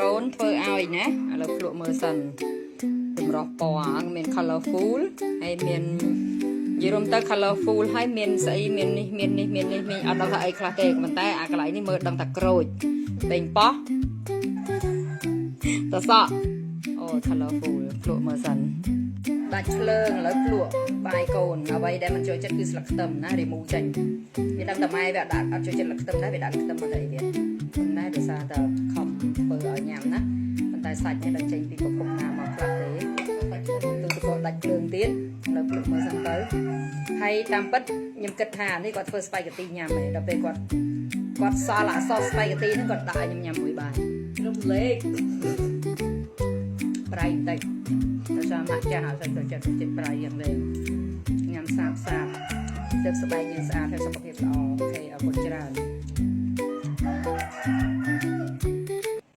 កូនធ្វើឲ្យណាឥឡូវភ្លក់មើលសិនចម្រុះពណ៌មាន colorful ហើយមាននិយាយរួមទៅ colorful ហើយមានស្អីមាននេះមាននេះមាននេះមានអត់ដឹងថាអីខ្លះទេប៉ុន្តែអាកន្លែងនេះមើលដឹងថាក្រូចពេញប៉ោះតសក់អូ colorful ភ្លក់មើលសិនដាច់ភ្លើងឥឡូវភ្លក់បាយកូនអ្វីដែលមិនចូលចិត្តគឺស្លឹកខ្ទឹមណា remove ចេញវាដឹងតែម៉ែវាអត់ដាក់អត់ចូលចិត្តស្លឹកខ្ទឹមដែរវាដាក់ខ្ទឹមមកទៅអីទៀតប៉ុន្តែដោយសារតែខំធ្វើឲ្យញ៉ាំណាប៉ុន្តែសាច់នេះដឹងចេញពីប្រភពណាមកខ្លះទេទូទឹកកកដាច់ភ្លើងទៀតឥឡូវភ្លក់មើលសិនទៅហើយតាមពិតខ្ញុំគិតថានេះគាត់ធ្វើ spaghetti ញ៉ាំឯងដល់ពេលគាត់គាត់សល់អាស spaghetti ហ្នឹងគាត់ដាក់ឲ្យខ្ញុំញ៉ាំមួយបាយ រំលែក ប្រៃបន្តិចដោយសារម៉ាក់ចាស់អត់សូវចូលចិត្តចិត្តប្រៃយ៉ាងទេញ៉ាំសាបសាបទឹកស្បែកយើងស្អាតហើយសុខភាពល្អ OK អរគុណច្រើន។